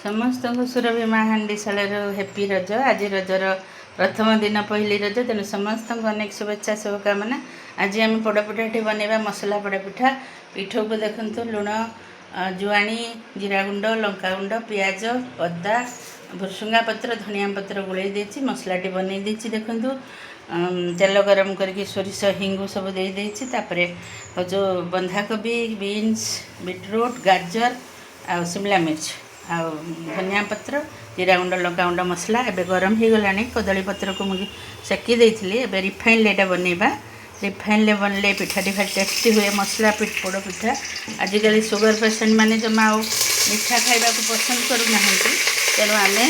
ସମସ୍ତଙ୍କୁ ସୁରଭି ମା ହାଣ୍ଡିଶାଳାରୁ ହେପି ରଜ। ଆଜି ରଜର ପ୍ରଥମ ଦିନ, ପହିଲି ରଜ। ତେଣୁ ସମସ୍ତଙ୍କୁ ଅନେକ ଶୁଭେଚ୍ଛା, ଶୁଭକାମନା। ଆଜି ଆମେ ପୋଡ଼ପିଠାଟି ବନେଇବା, ମସଲା ପୋଡ଼ପିଠା। ପିଠଉକୁ ଦେଖନ୍ତୁ, ଲୁଣ, ଜୁଆଣି, ଜିରା ଗୁଣ୍ଡ, ଲଙ୍କାଗୁଣ୍ଡ, ପିଆଜ, ଅଦା, ଭୃସୁଙ୍ଗା ପତ୍ର, ଧନିଆ ପତ୍ର ଗୋଳେଇ ଦେଇଛି। ମସଲାଟି ବନେଇ ଦେଇଛି। ଦେଖନ୍ତୁ, ତେଲ ଗରମ କରିକି ସୋରିଷ, ହିଙ୍ଗୁ ସବୁ ଦେଇ ଦେଇଛି। ତାପରେ ଯେଉଁ ବନ୍ଧାକୋବି, ବିନ୍ସ, ବିଟରୁଟ୍, ଗାଜର ଆଉ ସିମଲା ମିର୍ଚ ଆଉ ଧନିଆ ପତ୍ର, ଜିରା ଗୁଣ୍ଡ, ଲଙ୍କାଗୁଣ୍ଡ, ମସଲା ଏବେ ଗରମ ହେଇଗଲାଣି। କଦଳୀ ପତ୍ରକୁ ମୁଁ ସେକି ଦେଇଥିଲି। ଏବେ ରିଫାଇନ୍ରେ ଏଇଟା ବନେଇବା। ରିଫାଇନ୍ରେ ବନେଇଲେ ପିଠାଟି ଭାରି ଟେଷ୍ଟି ହୁଏ, ମସଲା ପୋଡ଼ ପିଠା। ଆଜିକାଲି ସୁଗର ପେସେଣ୍ଟ ମାନେ ଜମା ଆଉ ମିଠା ଖାଇବାକୁ ପସନ୍ଦ କରୁନାହାନ୍ତି। ତେଣୁ ଆମେ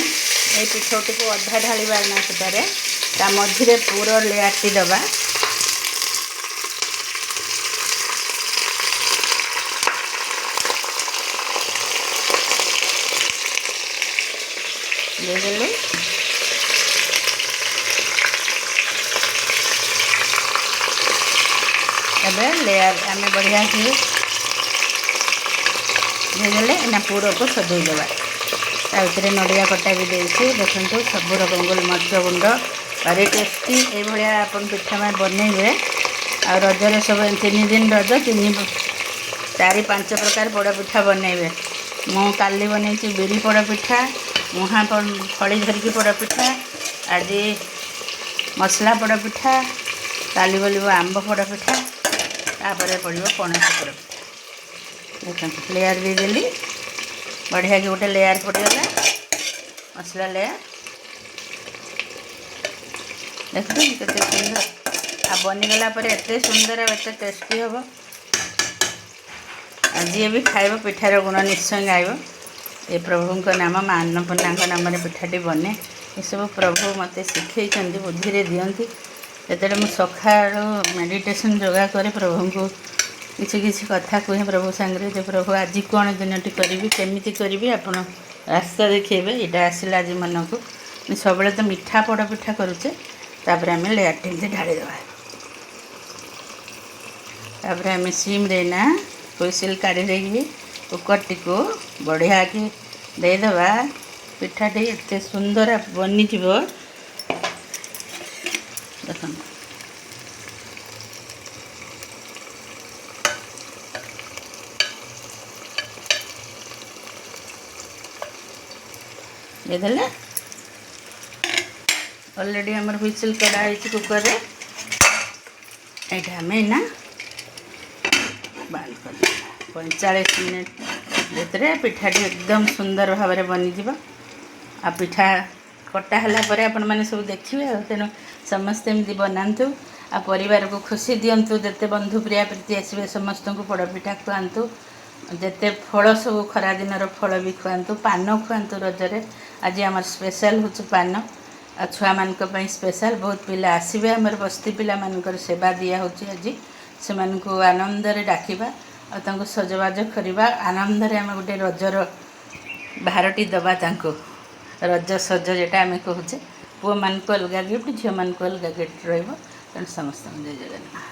ଏଇ ପିଠଉଟିକୁ ଅଧା ଢାଳିବା ନା ସେଟାରେ, ତା ମଝିରେ ପୁର ଲେୟାରଟି ଦେବା। ଦେଇଦେଲୁ। ଏବେ ଲେୟାର ଆମେ ବଢ଼ିଆ କି ଦେଇଦେଲେ। ଏନା ପୁରକୁ ସଜେଇଦେବା। ତା ଭିତରେ ନଡ଼ିଆ କଟା ବି ଦେଇଛି। ଦେଖନ୍ତୁ, ସବୁ ରକମ ଗୋଲମରିଚ ଗୁଣ୍ଡ। ଭାରି ଟେଷ୍ଟି। ଏଇଭଳିଆ ଆପଣ ପିଠା ମାନେ ବନେଇବେ ଆଉ ରଜରେ ସବୁ 3 ଦିନ ରଜ, ତିନି ଚାରି ପାଞ୍ଚ ପ୍ରକାର ପୋଡ଼ ପିଠା ବନେଇବେ। ମୁଁ କାଲି ବନେଇଛି ବିରି ପୋଡ଼ ପିଠା, ମୁହାଁ ଫଳି ଧରିକି ପୋଡ଼ ପିଠା, ଆଜି ମସଲା ପୋଡ଼ ପିଠା, କାଲି ବନିବ ଆମ୍ବ ପୋଡ଼ ପିଠା, ତାପରେ ପଡ଼ିବ ପଣସ ପୋଡ଼ ପିଠା। ଦେଖନ୍ତୁ, ଲେୟାର ଦେଇଦେଲି। ବଢ଼ିଆକି ଗୋଟେ ଲେୟାର ପଡ଼ିଗଲା, ମସଲା ଲେୟାର। ଦେଖନ୍ତୁ କେତେ ସୁନ୍ଦର। ଆଉ ବନିଗଲା ପରେ ଏତେ ସୁନ୍ଦର ଆଉ ଏତେ ଟେଷ୍ଟି ହେବ, ଆଉ ଯିଏ ବି ଖାଇବ ପିଠାର ଗୁଣ ନିଶ୍ଚୟ ଗାଇବ। ଏ ପ୍ରଭୁଙ୍କ ନାମ, ମା ଅନ୍ନପୂର୍ଣ୍ଣାଙ୍କ ନାମରେ ପିଠାଟି ବନେ। ଏସବୁ ପ୍ରଭୁ ମୋତେ ଶିଖେଇଛନ୍ତି, ବୁଦ୍ଧିରେ ଦିଅନ୍ତି। ଯେତେବେଳେ ମୁଁ ସକାଳୁ ମେଡ଼ିଟେସନ୍ ଯୋଗା କରେ, ପ୍ରଭୁଙ୍କୁ କିଛି କିଛି କଥା କୁହେ ପ୍ରଭୁ ସାଙ୍ଗରେ ଯେ ପ୍ରଭୁ, ଆଜି କ'ଣ ଦିନଟି କରିବି, କେମିତି କରିବି, ଆପଣ ରାସ୍ତା ଦେଖେଇବେ। ଏଇଟା ଆସିଲା ଆଜି ମନକୁ। ସବୁବେଳେ ତ ମିଠା ପୋଡ଼ ପିଠା କରୁଛେ। ତାପରେ ଆମେ ଲେୟାରଟି ଏମିତି ଢାଳିଦେବା। ତାପରେ ଆମେ ସିମ୍ରେ ନା ହୁଇସିଲ୍ କାଢ଼ି ଦେଇକି କୁକର୍ଟିକୁ ବଢ଼ିଆକି ଦେଇଦେବା। ପିଠାଟି ଏତେ ସୁନ୍ଦର ବନିଯିବ, ଦେଖନ୍ତୁ। ଦେଇଦେଲେ। ଅଲରେଡ଼ି ଆମର ହୁଇସିଲ୍ କଢ଼ା ହେଇଛି କୁକର୍ରେ। ଏଇଟା ଆମେ ଏଇନା ବନ୍ଦ କରିଦେବା। 45 ମିନିଟ୍ ଭିତରେ ପିଠାଟି ଏକଦମ ସୁନ୍ଦର ଭାବରେ ବନିଯିବ। ଆଉ ପିଠା କଟା ହେଲା ପରେ ଆପଣମାନେ ସବୁ ଦେଖିବେ। ଆଉ ତେଣୁ ସମସ୍ତେ ଏମିତି ବନାନ୍ତୁ ଆଉ ପରିବାରକୁ ଖୁସି ଦିଅନ୍ତୁ। ଯେତେ ବନ୍ଧୁ ପ୍ରିୟା ପ୍ରୀତି ଆସିବେ, ସମସ୍ତଙ୍କୁ ପୋଡ଼ପିଠା ଖୁଆନ୍ତୁ। ଯେତେ ଫଳ ସବୁ, ଖରାଦିନର ଫଳ ବି ଖୁଆନ୍ତୁ, ପାନ ଖୁଆନ୍ତୁ ରଜରେ। ଆଜି ଆମର ସ୍ପେଶାଲ୍ ହେଉଛି ପାନ, ଆଉ ଛୁଆମାନଙ୍କ ପାଇଁ ସ୍ପେଶାଲ୍। ବହୁତ ପିଲା ଆସିବେ ଆମର, ବସ୍ତି ପିଲାମାନଙ୍କର ସେବା ଦିଆହେଉଛି ଆଜି। ସେମାନଙ୍କୁ ଆନନ୍ଦରେ ଡାକିବା ଆଉ ତାଙ୍କୁ ସଜବାଜ କରିବା। ଆନନ୍ଦରେ ଆମେ ଗୋଟେ ରଜର ଭାରଟି ଦେବା ତାଙ୍କୁ, ରଜ ସଜ ଯେଟା ଆମେ କହୁଛେ। ପୁଅମାନଙ୍କୁ ଅଲଗା ଗିଫ୍ଟ, ଝିଅମାନଙ୍କୁ ଅଲଗା ଗିଫ୍ଟ ରହିବ। ତେଣୁ ସମସ୍ତଙ୍କୁ ଜୟ ଜଗନ୍ନାଥ।